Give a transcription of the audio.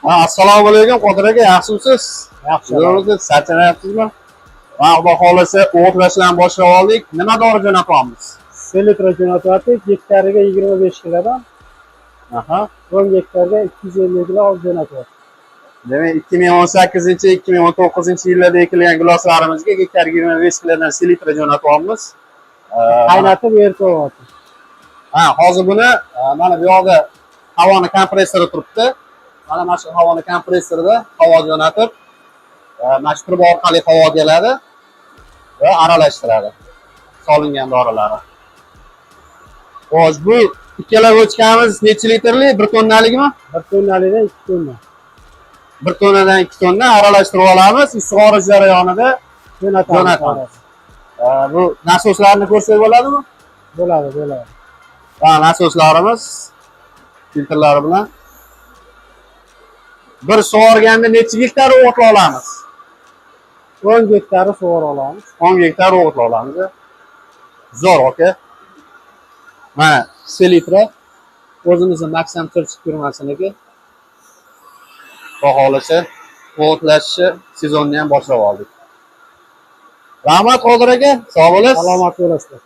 Ha, assalomu alaykum, Qodir aka, yaxshimisiz? Yaxshi. Zo'rmisiz? Charchamayapsizmi? Va xudo xohlasa, o'g'itlash bilan boshlab oldik. Nima dori jo'natyapmiz? Selitra jo'natyaptik, gektariga 25 kilodan, 10 gektarga 250 kilo jo'natyaptik. Demak, 2018, 2019 yillarda ekilgan giloslarimizga gektarga 25 kilodan selitra jo'natyapmiz. Qaynatib erityapti. Ha, hozir buni mana bu yoqda havoni kompressori turibdi. Mana shu havoni kompressorida havo jo'natib, mana shu truba orqali havo keladi va aralashtiradi solingan dorilarni. Xo'sh, bu ikkala bochkamiz necha litrli? 1 tonnalikmi? 1 tonnalidan 2 tonna. 1 tonnadan 2 tonna aralashtirib olamiz. Sug'orish jarayonida jo'natamiz. Jo'natamiz. Bu nasoslarni ko'rsak bo'ladimi? Bo'ladi, bo'ladi. Ha, nasoslarimiz filtrlari bilan. Bir sug'organda necha gektar o'g'itla olamiz? 10 gektari sug'ora olamiz. 10 gektar o'g'itla olamiz. Zo'r, aka. Mana selitra o'zimizni Maxam Chirchiq firmasiniki. Xudo xohlasa, o'g'itlashni sezonni ham boshlab oldik. Rahmat, Qodir aka, sog' bo'lasiz. Salomat bo'lasizlar.